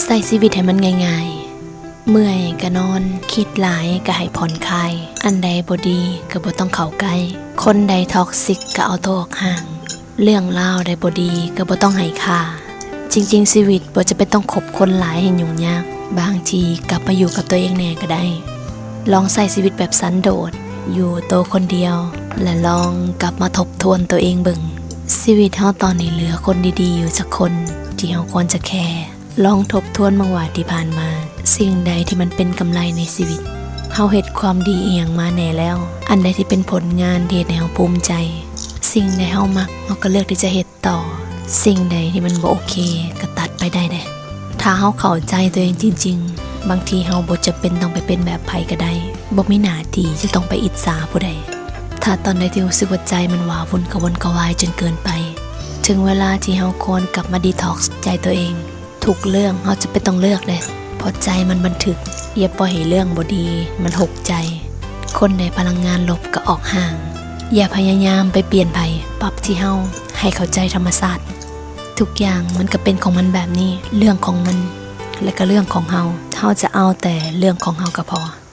ໃຊ້ຊີວິດໃຫ້ມັນງ່າຍໆ. ເມື່ອຍກໍນອນ, ຄິດຫຼາຍກໍໃຫ້ຜ່ອນຄາຍ, ອັນໃດບໍ່ດີກໍບໍ່ຕ້ອງເຂົ້າໃກ້, ຄົນໃດທັອກຊິກກໍເອົາໂຕອອກຫ່າງ, ເລື່ອງລາວໃດບໍ່ດີກໍບໍ່ຕ້ອງໃຫ້ຄ່າ. ຈິງໆ ຊີວິດບໍ່ຈຳເປັນຕ້ອງຄົບຄົນຫຼາຍໃຫ້ຫຍຸ້ງຍາກ, ບາງທີກັບມາຢູ່ກັບຕົວເອງແດ່ກໍໄດ້. ລອງໃຊ້ຊີວິດແບບສັນໂດດ, ຢູ່ໂຕຄົນດຽວ ແລະ ລອງກັບມາທົບທວນຕົວເອງເບິ່ງ. ຊີວິດເຮົາຕອນນີ້ເຫຼືອຄົນດີໆຢູ່ຈັກຄົນທີ່ເຮົາຄວນຈະແຄ? ລອງທົບທວນເບິ່ງວ່າທີ່ຜ່ານມາ ສິ່ງໃດທີ່ມັນເປັນກຳໄລໃນຊີວິດ? ເຮົາເຮັດຄວາມດີອີ່ຫຍັງມາແດ່ແລ້ວ? ອັນໃດທີ່ເປັນຜົນງານທີ່ເຮັດໃຫ້ເຮົາພູມໃຈ? ສິ່ງໃດເຮົາມັກ ເຮົາກໍເລືອກທີ່ຈະເຮັດຕໍ່, ສິ່ງໃດທີ່ມັນບໍ່ໂອເຄກໍຕັດໄປໄດ້ເດ້. ຖ້າເຮົາເຂົ້າໃຈຕົວເອງຈິງໆ, ບາງທີເຮົາບໍ່ຈຳເປັນຕ້ອງໄປເປັນແບບໃຜກໍໄດ້, ບໍ່ມີໜ້າທີ່ຈະຕ້ອງໄປອິດສາຜູ້ໃດ. ຖ້າຕອນໃດທີ່ຮູ້ສຶກວ່າໃຈມັນວາວຸ່ນກະວົນກະວາຍຈົນເກີນໄປ, ເຖິງເວລາທີ່ເຮົາຄວນກັບມາດີທັອກໃຈຕົວເອງ. ທຸກເລື່ອງເຮົາຈຳເປັນຕ້ອງເລືອກເດ້, ເພາະໃຈມັນບັນທຶກ. ຢ່າປ່ອຍໃຫ້ເລື່ອງບໍ່ດີມັນຫົກໃຈ. ຄົນໃດພະລັງງານລົບກໍອອກຫ່າງ. ຢ່າພະຍາຍາມໄປປ່ຽນໃຜ, ປັບທີ່ເຮົາໃຫ້ເຂົ້າໃຈທຳມະຊາດ. ທຸກຢ່າງມັນກໍເປັນຂອງມັນແບບນີ້, ເລື່ອງຂອງມັນ ແລະ ກໍເລື່ອງຂອງເຮົາ. ເຮົາຈະເອົາແຕ່ເລື່ອງຂອງເຮົາກໍພໍ.